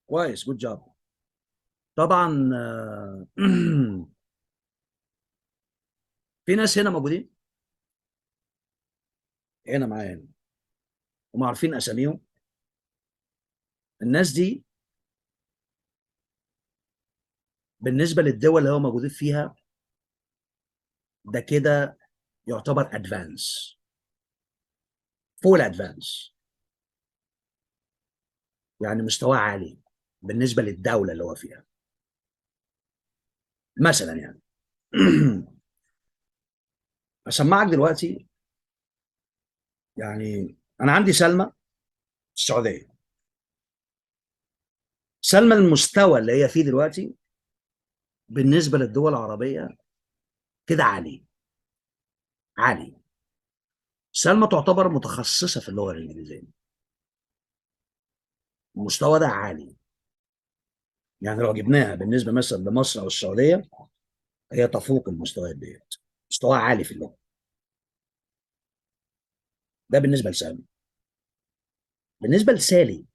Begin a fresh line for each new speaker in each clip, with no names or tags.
كويس، good job. طبعا في ناس هنا موجودين هنا معايا هنا هم عارفين اساميهم. الناس دي بالنسبة للدول اللي هو موجودين فيها ده كده يعتبر advanced، فوق ال advanced، يعني مستواه عالي بالنسبة للدولة اللي هو فيها مثلا يعني. اسمعك دلوقتي، يعني انا عندي سلمى السعوديه. سلمى المستوى اللي هي فيه دلوقتي بالنسبة للدول العربية كده عالي عالي. سلمى تعتبر متخصصة في اللغة الانجليزية، المستوى ده عالي. يعني لو جبناها بالنسبة مثلا لمصر او السعودية هي تفوق المستويات ديت، مستوى عالي في اللغة. ده بالنسبة لسلمى. بالنسبة لسالي،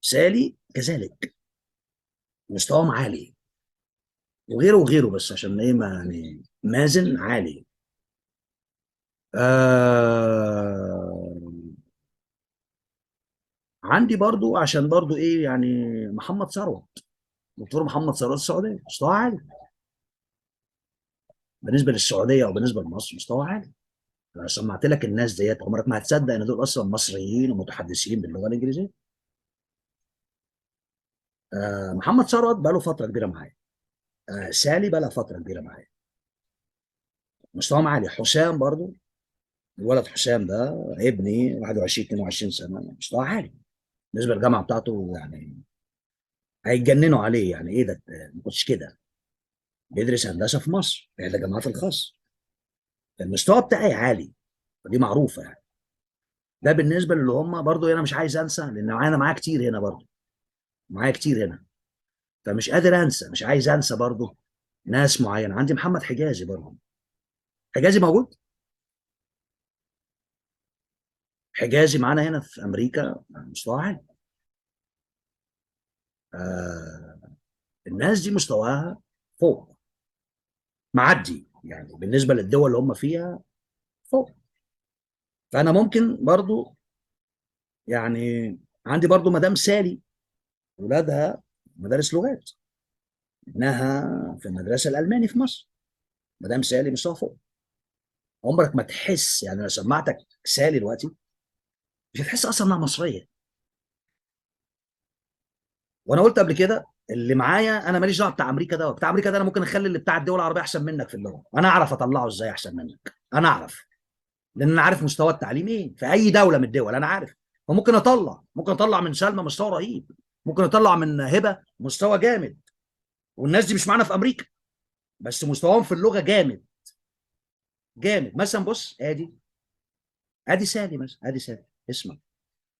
سالي كذلك مستواهم عالي، وغيره وغيره، بس عشان ايه ما يعني مازن عالي. عندي برضو عشان برضو ايه يعني محمد ثروت، دكتور محمد ثروت السعودية مستوى عالي بالنسبة للسعودية او بالنسبة لمصر، مستوى عالي. انا سمعت لك الناس ديت عمرك ما هتصدق ان دول اصلا مصريين ومتحدثين باللغة الانجليزية. محمد ثروت بقى له فترة كبيرة معايا، سالي بقى لها فترة كبيرة معايا، مستواهم عالي. حسام برضو، الولد حسام ده ابني 21 22 سنة، مستواه عالي بالنسبة للجامعة بتاعته، يعني هيتجننوا عليه، يعني ايه ده، ما كنتش كده. بيدرس هندسة في مصر في احدى الجامعات الخاصة، المستوى بتاعي عالي، ودي معروفة يعني. ده بالنسبة للي هم برضو انا مش عايز انسى، لان انا معايا كتير هنا، برضو معايا كتير هنا، فمش قادر انسى، مش عايز انسى برضو ناس معينة. عندي محمد حجازي برضو، حجازي موجود، حجازي معانا هنا في امريكا، مستوى عالي. الناس دي مستواها فوق معدي، يعني بالنسبة للدول اللي هم فيها فوق. فانا ممكن برضو يعني عندي برضو مدام سالي ولادها مدارس لغات، ابنها في المدرسة الالماني في مصر، مدام سالي مستوى فوق. عمرك ما تحس، يعني لو سمعتك سالي دلوقتي مش هتحس اصلا انها مصرية. وانا قلت قبل كده اللي معايا انا ماليش دعوه بتاع امريكا ده، بتاع امريكا ده انا ممكن اخلي اللي بتاع الدول العربية احسن منك في اللغة، انا اعرف اطلعه ازاي احسن منك، انا اعرف، لان انا عارف مستوى التعليم ايه في اي دولة من الدول، انا عارف. فممكن اطلع، ممكن اطلع من سلمى مستوى رهيب، ممكن اطلع من هبه مستوى جامد، والناس دي مش معانا في امريكا بس مستواهم في اللغة جامد جامد. مثلا بص، ادي سالي مثلا، ادي سالي، اسمع.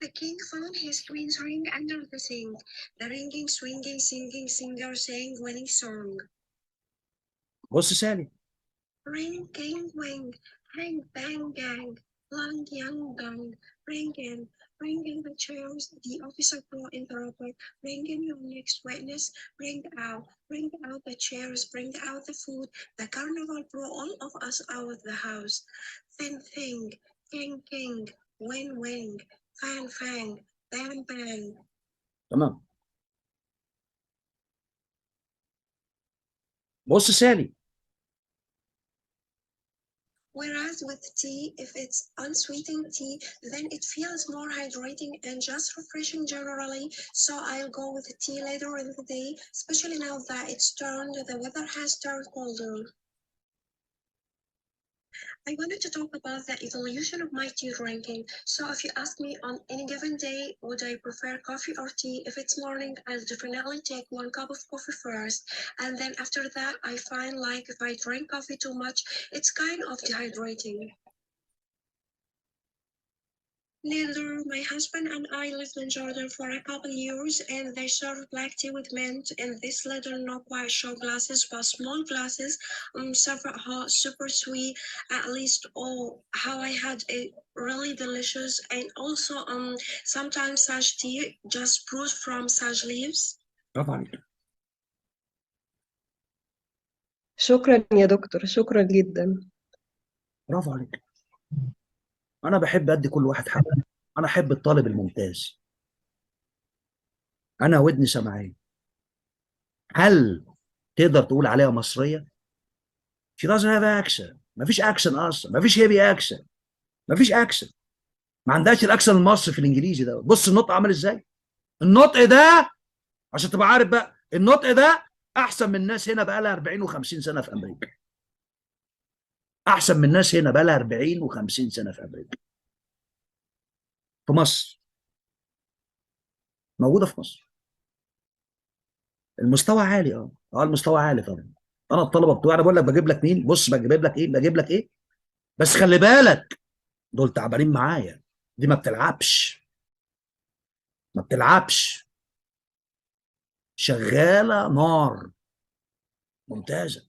The king found his queen's ring under the sink. The ringing, swinging, singing, singer sang winning song.
بص سالي.
Ring, king, wing, hang, bang, gang, long, young, gong, ring in, ring in the chairs, the officer brought in the robber, ring in your next witness, ring out the chairs, bring out the food, the carnival brought all of us out of the house. Thin, thing, king, king, win, wing, fan, fang, bang, bang.
تمام. بص سالي.
Whereas with tea, if it's unsweetened tea, then it feels more hydrating and just refreshing generally. So I'll go with the tea later in the day, especially now that the weather has turned colder. I wanted to talk about the evolution of my tea drinking. So if you ask me on any given day, would I prefer coffee or tea? If it's morning, I'll definitely take 1 cup of coffee first. And then after that, I find if I drink coffee too much, it's kind of dehydrating. Neither my husband and I lived in Jordan for a couple years, and they serve black tea with mint in these little, not quite shot glasses, but small glasses, super hot, super sweet. At least, oh, how I had it, really delicious. And also, sometimes sage tea, just brewed from sage leaves.
برافو عليك.
شكرا يا دكتور، شكرا جدا.
برافو عليك. انا بحب ادي كل واحد حقه. انا احب الطالب الممتاز. انا ودني سمعيه. هل تقدر تقول عليها مصريه؟ She doesn't have accent. مفيش accent اصلا، مفيش heavy accent، مفيش accent. ما عندهاش ال accent المصري في الانجليزي ده. بص النطق عامل ازاي. النطق ده عشان تبقى عارف بقى، النطق ده احسن من الناس هنا بقى لها 40 و50 سنة في امريكا. احسن من الناس هنا بقى لها 40 و50 سنة في امريكا. في مصر، موجودة في مصر. المستوى عالي. المستوى عالي طبعا. انا الطلبة بتوعي، انا بقول لك بجيب لك مين، بص بجيب لك ايه، بجيب لك ايه، بس خلي بالك دول تعبانين معايا. دي ما بتلعبش، ما بتلعبش، شغالة نار. ممتازه،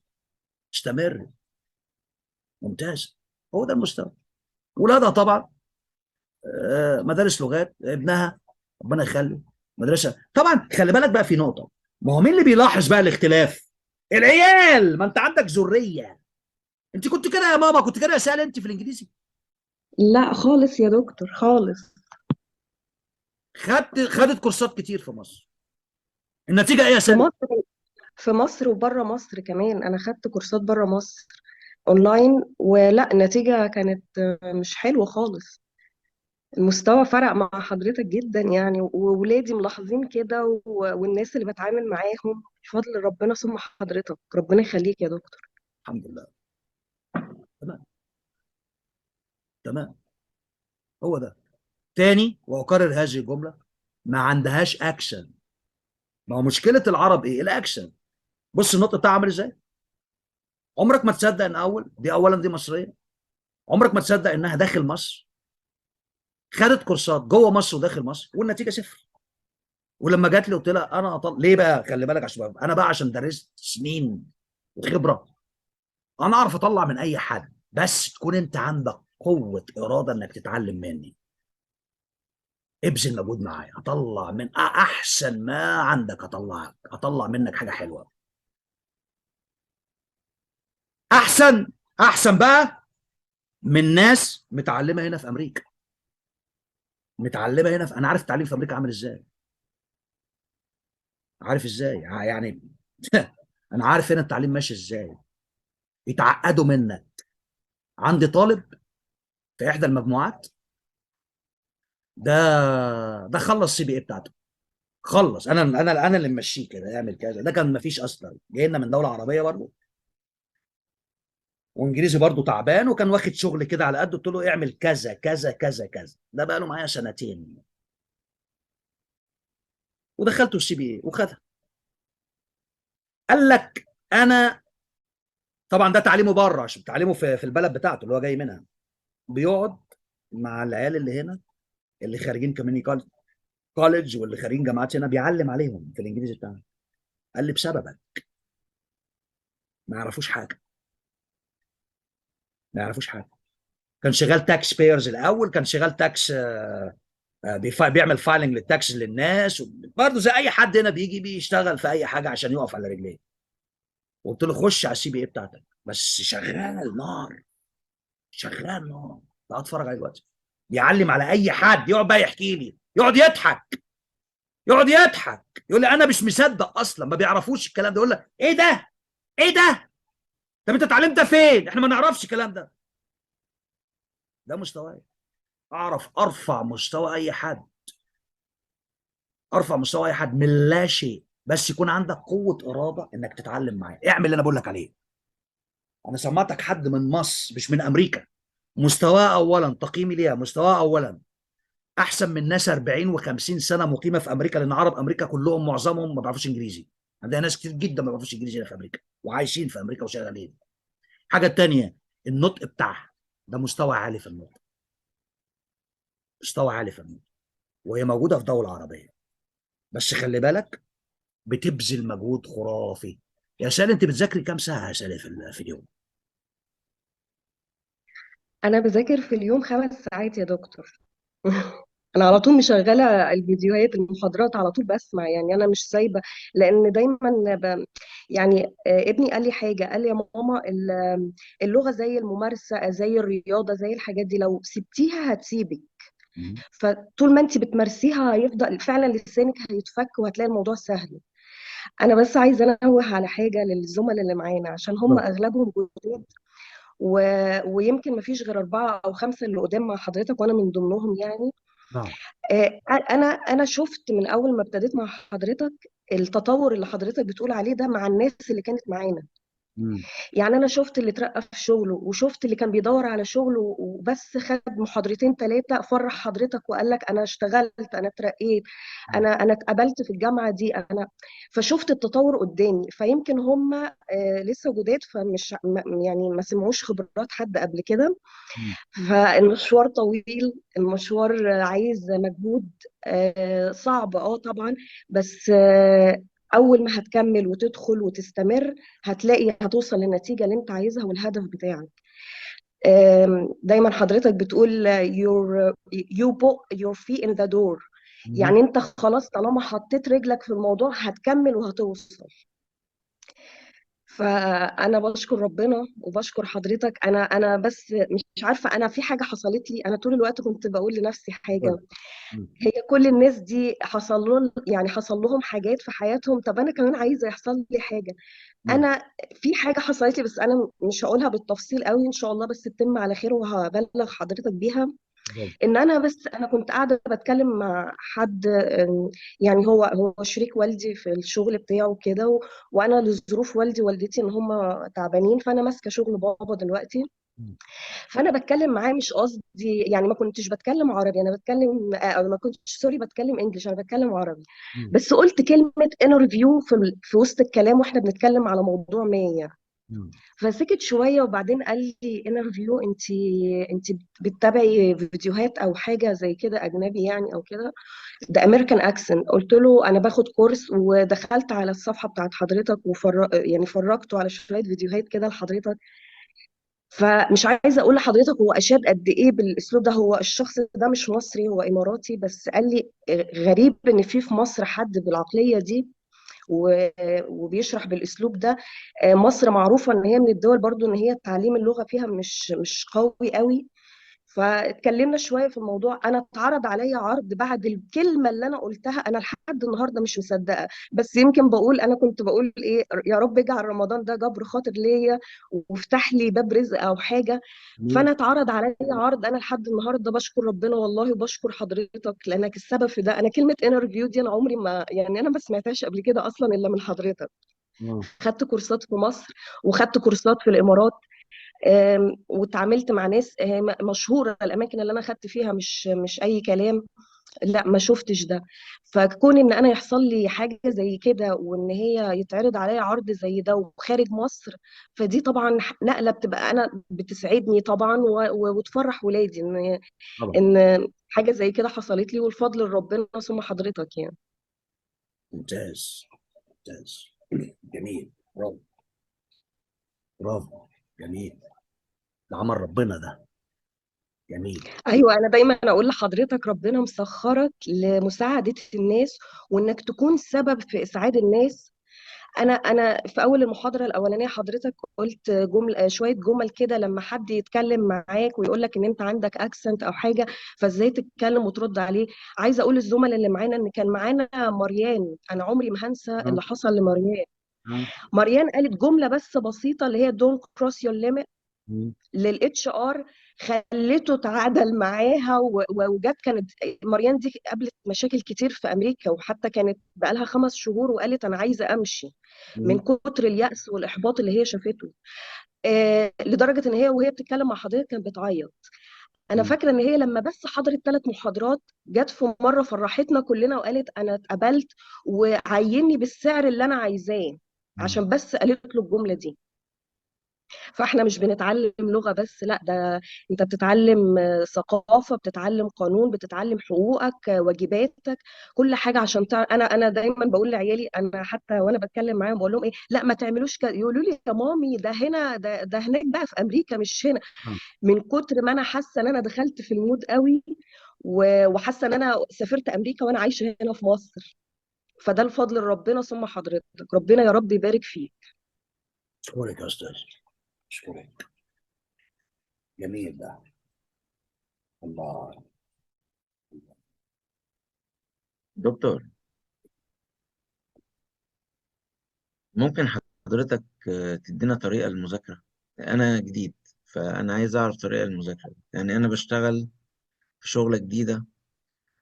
استمر، ممتازه. هو ده المستوى. ولادها طبعا مدارس لغات، ابنها ربنا يخلي مدرسه طبعا. خلي بالك بقى في نقطه، ما هو مين اللي بيلاحظ بقى الاختلاف؟ العيال. ما انت عندك ذريه. انت كنت كده يا ماما؟ كنت كده يا سالي انت في الانجليزي؟
لا خالص يا دكتور، خالص.
خدت كورسات كتير في مصر. النتيجة ايه يا
في
سالي؟
مصر، في مصر وبره مصر كمان. انا خدت كورسات بره مصر اونلاين، ولا النتيجة كانت مش حلوة خالص. المستوى فرق مع حضرتك جدا يعني، وولادي ملاحظين كده، والناس اللي بتعامل معاهم، بفضل ربنا ثم حضرتك، ربنا يخليك يا دكتور.
الحمد لله. تمام تمام، هو ده. تاني واكرر هذه الجمله، ما عندهاش accent. ما هو مشكلة العرب ايه؟ ال accent. بص النطق بتاعها عامل ازاي. عمرك ما تصدق ان اول دي اولا دي مصريه، عمرك ما تصدق انها داخل مصر، خدت كورسات جوه مصر وداخل مصر، والنتيجة صفر. ولما جات لي قلت لها انا أطل... ليه بقى؟ خلي بالك عشان انا بقى عشان درست سنين وخبره، انا اعرف اطلع من اي حد، بس تكون انت عندك قوة اراده انك تتعلم مني. ابذل مجهود معايا، اطلع من احسن ما عندك، اطلعك، اطلع منك حاجة حلوة. احسن احسن بقى من ناس متعلمة هنا في امريكا. متعلمة هنا في... انا عارف التعليم في امريكا عامل ازاي، عارف ازاي يعني. انا عارف هنا التعليم ماشي ازاي. يتعقدوا منك. عندي طالب في احدى المجموعات ده خلص CPA بتاعته، خلص. انا اللي ممشيه كده، يعمل كذا. ده كان ما فيش اصلا، جاي لنا من دولة عربية برضه، وانجليزي برضه تعبان، وكان واخد شغل كده على قده. قلت له اعمل كذا كذا كذا كذا. ده بقى له معايا سنتين، ودخلته ال CPA وخدها. قال لك انا طبعا ده تعليمه بره، عشان تعليمه في البلد بتاعته اللي هو جاي منها. بيقعد مع العيال اللي هنا، اللي خارجين community college واللي خارجين جامعات هنا، بيعلم عليهم في الانجليزي بتاعهم. قال لي بسببك ما يعرفوش حاجه، ما يعرفوش حاجه. كان شغال tax payers الاول، كان شغال tax، بيعمل filing لل tax للناس، برضه زي اي حد هنا بيجي بيشتغل في اي حاجة عشان يقف على رجليه. قلت له خش على ال CPA بتاعتك، بس شغال نار، شغال نار. تعال اتفرج عليه دلوقتي، بيعلم على اي حد. يقعد بقى يحكي لي، يقعد يضحك، يقعد يضحك، يقول لي انا مش مصدق اصلا، ما بيعرفوش الكلام ده. يقول لك ايه ده؟ ايه ده؟ طب انت اتعلمت ده فين؟ احنا ما نعرفش الكلام ده. ده مستواي. اعرف ارفع مستوى اي حد، ارفع مستوى اي حد من لا شيء، بس يكون عندك قوة اراده انك تتعلم معايا. اعمل اللي انا بقول لك عليه. انا سمعتك حد من مصر مش من امريكا، مستواه اولا، تقييمي ليها مستواه اولا احسن من ناس 40 و50 سنة مقيمة في امريكا، لان عرب امريكا كلهم معظمهم ما بيعرفوش انجليزي. عندنا ناس كتير جدا ما بيعرفوش انجليزي هنا في امريكا وعايشين في امريكا وشغالين. حاجة تانية، النطق بتاعها ده مستوى عالي في النطق. مستوى عالي في النطق، وهي موجودة في دولة عربيه. بس خلي بالك، بتبذل مجهود خرافي. يا سالي، انت بتذاكري كام ساعة يا سالي في اليوم؟
انا بذاكر في اليوم 5 ساعات يا دكتور. انا على طول مشغله الفيديوهات، المحاضرات على طول بسمع، يعني انا مش سايبه، لان دايما يعني ابني قال لي حاجه، قال لي يا ماما اللغة زي الممارسه، زي الرياضه، زي الحاجات دي، لو سبتيها هتسيبك. فطول ما انت بتمارسيها هيفضل فعلا لسانك هيتفك وهتلاقي الموضوع سهل. انا بس عايزه انوه على حاجة للزملاء اللي معانا، عشان هم اغلبهم جداد ويمكن ما فيش غير 4 أو 5 اللي قدام مع حضرتك، وأنا من ضمنهم يعني. أنا شفت من أول ما ابتديت مع حضرتك التطور اللي حضرتك بتقول عليه ده مع الناس اللي كانت معانا. يعني أنا شفت اللي اترقى في شغله، وشفت اللي كان بيدور على شغله وبس خد محاضرتين 3 فرح حضرتك وقال لك أنا اشتغلت، أنا اترقيت، أنا اتقبلت في الجامعة دي، أنا فشفت التطور قدامي. فيمكن هم لسه جداد، فمش يعني ما سمعوش خبرات حد قبل كده. فالمشوار طويل، المشوار عايز مجهود، صعب طبعا، بس أول ما هتكمل وتدخل وتستمر هتلاقي هتوصل للنتيجة اللي أنت عايزها والهدف بتاعك. دايما حضرتك بتقول you put your feet in the door. يعني أنت خلاص طالما حطيت رجلك في الموضوع هتكمل وهتوصل. فأنا بشكر ربنا وبشكر حضرتك. أنا بس مش عارفة، أنا في حاجة حصلت لي، أنا طول الوقت كنت بقول لنفسي حاجة، هي كل الناس دي حصل لهم، يعني حصل لهم حاجات في حياتهم، طب أنا كمان عايزة يحصل لي حاجة. أنا في حاجة حصلت لي بس أنا مش هقولها بالتفصيل قوي إن شاء الله، بس تتم على خير وهبلغ حضرتك بيها. إن أنا بس أنا كنت قاعدة بتكلم مع حد، يعني هو شريك والدي في الشغل بتاعه كده، وأنا لظروف والدي ووالدتي إن هم تعبانين، فأنا ماسكة شغل بابا دلوقتي. فأنا بتكلم معاه، مش قصدي يعني ما كنتش بتكلم عربي، أنا بتكلم، أو ما كنتش sorry بتكلم English، أنا بتكلم عربي. بس قلت كلمة interview في وسط الكلام وإحنا بنتكلم على موضوع ما يعني. فسكت شوية وبعدين قال لي interview، انت بتتابعي فيديوهات او حاجة زي كده اجنبي يعني او كده، ده American accent. قلت له انا باخد كورس، ودخلت على الصفحة بتاعت حضرتك يعني فرجته على شوية فيديوهات كده لحضرتك. فمش عايزه اقول لحضرتك هو اشاد قد ايه بالاسلوب ده. هو الشخص ده مش مصري، هو اماراتي، بس قال لي غريب ان في مصر حد بالعقليه دي وبيشرح بالاسلوب ده. مصر معروفة ان هي من الدول برضو ان هي تعليم اللغة فيها مش قوي قوي. فاتكلمنا شوية في الموضوع. انا اتعرض عليا عرض بعد الكلمة اللي انا قلتها، انا لحد النهارده مش مصدقه، بس يمكن بقول انا كنت بقول ايه، يا رب اجعل رمضان ده جبر خاطر ليا وافتح لي باب رزق او حاجة. فانا اتعرض عليا عرض، انا لحد النهارده بشكر ربنا والله وبشكر حضرتك لانك السبب في ده. انا كلمة interview دي انا عمري ما يعني انا ما سمعتهاش قبل كده اصلا الا من حضرتك. خدت كورسات في مصر وخدت كورسات في الامارات، واتعاملت مع ناس مشهورة، الأماكن اللي أنا خدت فيها مش أي كلام، لا ما شفتش ده. فكون إن أنا يحصل لي حاجة زي كده وإن هي يتعرض عليا عرض زي ده وخارج مصر، فدي طبعا نقلة بتبقى أنا بتسعدني طبعا وتفرح ولادي إن حاجة زي كده حصلت لي، والفضل لربنا ثم حضرتك يعني.
ممتاز ممتاز، جميل، برافو برافو، جميل، ده عمل ربنا ده، جميل.
أيوة، أنا دايماً أقول لحضرتك ربنا مسخرك لمساعدة الناس وإنك تكون سبب في إسعاد الناس. أنا في أول المحاضرة الأولانية حضرتك قلت شوية جمل كده لما حد يتكلم معاك ويقول لك إن أنت عندك accent أو حاجة، فإزاي تتكلم وترد عليه. عايزة أقول للزملاء اللي معانا إن كان معانا مريان، أنا عمري ما هنسى اللي حصل لمريان. مريان قالت جملة بس بسيطة اللي هي don't cross your limit لل HR، خلته تعادل معاها وجت. كانت مريان دي قابلت مشاكل كتير في أمريكا، وحتى كانت بقالها 5 شهور وقالت أنا عايزة أمشي من كتر اليأس والإحباط اللي هي شافته، لدرجة إن هي وهي بتتكلم مع حضرتك كانت بتعيط. أنا فاكرة إن هي لما بس حضرت 3 محاضرات جت في مرة فرحتنا كلنا وقالت أنا اتقبلت وعيني بالسعر اللي أنا عايزاه، عشان بس قالت له الجملة دي. فاحنا مش بنتعلم لغة بس، لا ده انت بتتعلم ثقافة، بتتعلم قانون، بتتعلم حقوقك، واجباتك، كل حاجة. عشان انا دايما بقول لعيالي، انا حتى وانا بتكلم معاهم بقول لهم ايه، لا ما تعملوش كده، يقولوا لي يا مامي ده هنا، ده هناك بقى في امريكا مش هنا.
آه.
من كتر ما انا حاسة ان انا دخلت في ال mood قوي، وحاسة ان انا سافرت امريكا وانا عايشة هنا في مصر. فده الفضل لربنا ثم حضرتك، ربنا يا رب يبارك فيك.
اشكرك يا استاذ، اشكرك. جميل ده. الله.
دكتور، ممكن حضرتك تدينا طريقة للمذاكرة؟ أنا جديد، فأنا عايز أعرف طريقة للمذاكرة. يعني أنا بشتغل في شغلة جديدة،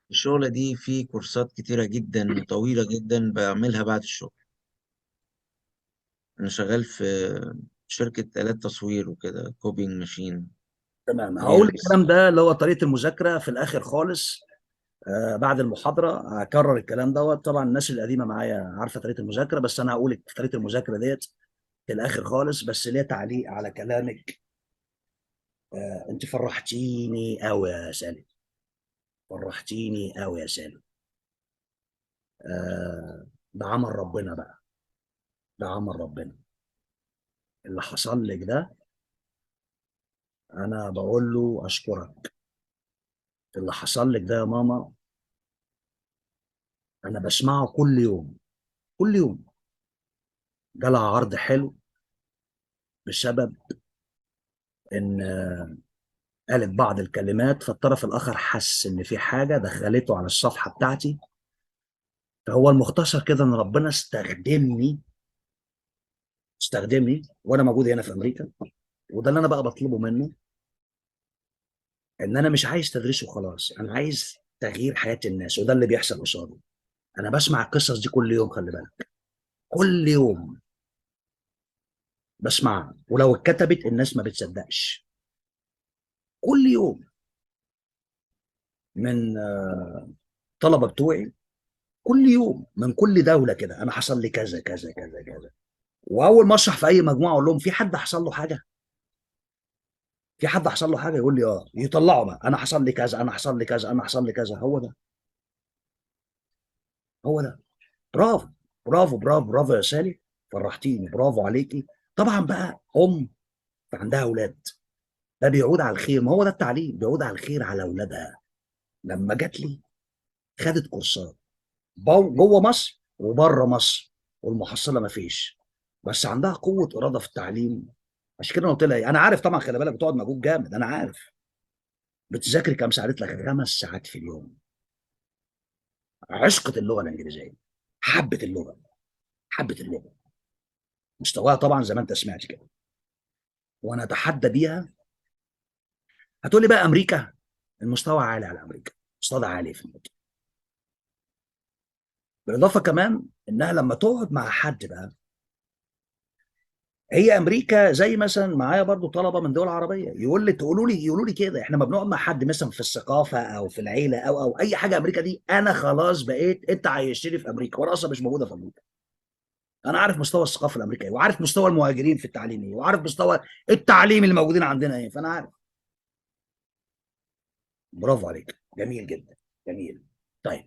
الشغلة دي في كورسات كتيرة جدا وطويلة جدا بعملها بعد الشغل. أنا شغال في شركة آلات تصوير وكده، copying machine.
تمام، هقول
غير
الكلام ده اللي هو طريقة المذاكرة في الآخر خالص. بعد المحاضرة هكرر الكلام دوت. طبعا الناس القديمة معايا عارفة طريقة المذاكرة، بس أنا هقول طريقة المذاكرة ديت في الآخر خالص. بس ليه تعليق على كلامك. أنت فرحتيني أوي يا سالم، فرحتيني أوي يا سالم. ده عمل ربنا بقى، ده عمل ربنا اللي حصل لك ده. أنا بقول له أشكرك اللي حصل لك ده يا ماما. أنا بسمعه كل يوم، كل يوم. جالها عرض حلو بسبب إن قالت بعض الكلمات، فالطرف الآخر حس إن في حاجة دخلته على الصفحة بتاعتي. فهو المختصر كده إن ربنا استخدمني وأنا موجود هنا في أمريكا. وده اللي أنا بقى بطلبه منه، إن أنا مش عايز تدريس وخلاص، أنا عايز تغيير حياة الناس، وده اللي بيحصل قصادي. أنا بسمع القصص دي كل يوم، خلي بالك، كل يوم بسمعها، ولو اتكتبت الناس ما بتصدقش. كل يوم من طلبة بتوعي، كل يوم من كل دولة كده، أنا حصل لي كذا كذا كذا كذا. وأول ما أشرح في أي مجموعة أقول لهم في حد حصل له حاجة؟ في حد حصل له حاجة؟ يقول لي آه. يطلعوا بقى، أنا حصل لي كذا، أنا حصل لي كذا، أنا حصل لي كذا. هو ده، هو ده. برافو برافو برافو برافو يا سالي، فرحتيني، برافو عليكي. طبعا بقى أم عندها أولاد، ده بيعود على الخير. ما هو ده التعليم، بيعود على الخير على أولادها. لما جات لي خدت كورسات جوه مصر وبره مصر، والمحصله ما فيش، بس عندها قوة اراده في التعليم. عشان كده انا قلت لها ايه، انا عارف طبعا، خلي بالك بتقعد مجهود جامد، انا عارف. بتذاكري كام ساعة؟ قالت لك 5 ساعات في اليوم. عشقت اللغة الانجليزية، حبت اللغة، حبت اللغة. مستواها طبعا زي ما انت سمعت كده، وانا اتحدى بيها. هتقول لي بقى امريكا المستوى عالي على امريكا، مستوى ده عالي في النقطة. بالاضافة كمان انها لما تقعد مع حد بقى، هي امريكا زي مثلا معايا برضو طلبه من دول عربية، يقول لي تقولوا لي يقولوا لي كده، احنا ما بنقعد مع حد مثلا في الثقافة او في العيلة او اي حاجة امريكا دي، انا خلاص بقيت انت عايشتني في امريكا، وانا اصلا مش موجودة في امريكا. انا عارف مستوى الثقافة الامريكية، وعارف مستوى المهاجرين في التعليم ايه، وعارف مستوى التعليم اللي موجودين عندنا ايه، فانا عارف. برافو عليك، جميل جدا، جميل. طيب